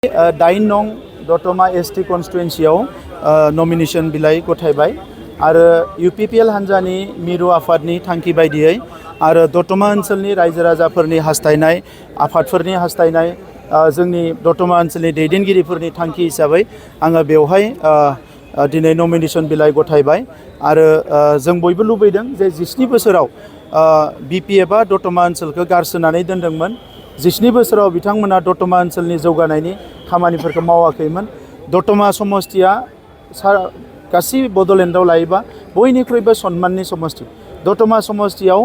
दाइन नं दतमा एसटी कन्स्टिटुएन्सियाव नमिनेशन बिलाइ गथायबाय आरो यूपीपीएल हान्जानि मिरु आफादनि थांखि बायदियै आरो दतमा ओनसोलनि रायजो राजाफोरनि हास्थायनाय आफादफोरनि हास्थायनाय जोंनि दतमा ओनसोलनि दैदेनगिरिफोरनि थांखि हिसाबै आङो बेवहाय दिनै नमिनेशन बिलाइ गथायबाय आरो जों बयबो लुबैदों जे 17 बोसोराव बीपीएफआ दतमा ओनसोलखौ गारसोनानै दोनदोंमोन। 17 बोसोराव बिथांमोना दतमा ओनसोलनि जौगानायनि खामानिफोरखौ मावाखैमोन। दतमा समष्टिया गासै बड'लेण्डआव लायोबा बयनिख्रुइबो सन्माननि समष्टि। दतमा समष्टियाव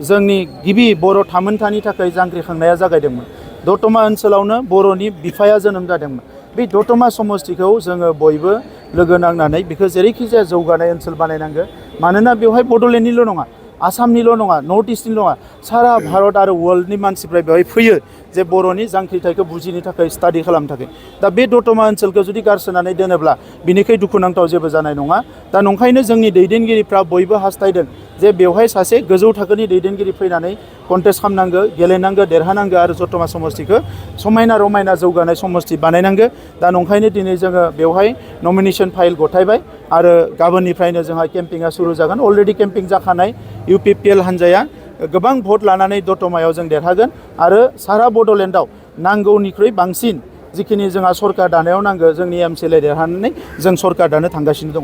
जोंनि गिबि बर' थामोनथानि थाखाय जांख्रिखांनाया जागायदोंमोन। दतमा ओनसोलावनो बर'नि बिफाया जोनोम जादोंमोन। बे दतमा समष्टिखौ जोङो बयबो लोगो नांनानै बेखौ जेरैखि जाया जौगानाय ओनसोल बानायनांगौ। मानोना बेवहाय बड'लेण्डनिल' नङा, आसामनिल' नङा, नर्थ इस्टनिल' नङा, सारा भारत आरो वर्ल्डनि मानसिफ्रा बेवहाय फैयो जे बर'नि जांख्रिथायखौ बुजिनो थाखाय स्टाडि खालामनो थाखाय। दा बे दतमा ओनसोलखौ जुदि गारसोनानै दोनोब्ला बिनिखाय दुखुनांथाव जेबो जानाय नङा। दा नंखायनो जोंनि दैदेनगिरिफ्रा बयबो हास्थायदों जे बेवहाय सासे गोजौ थाखोनि दैदेनगिरि फैनानै कन्टेस्ट खालामनांगौ, गेलेनांगौ, देरहानांगौ आरो दतमा समष्टिखौ समायना रमायना जौगानाय समष्टि बानायनांगौ। दा नंखायनो दिनै जोङो बेवहाय नमिनेशन फाइल गथायबाय आरो गाबोननिफ्रायनो जोंहा केम्पिंआ शुरु जागोन। अलरेडि केम्पिं जाखानाय यूपीपीएल हान्जाया गोबां भट लानानै दतमायाव जों देरहागोन आरो सारा बड'लेण्डआव नांगौनिख्रुइ बांसिन जिखिनि जोंहा सरकार दानायाव नांगौ जोंनि एमसिएलए देरहानानै जों सरकार दानो थांगासिनो दङ।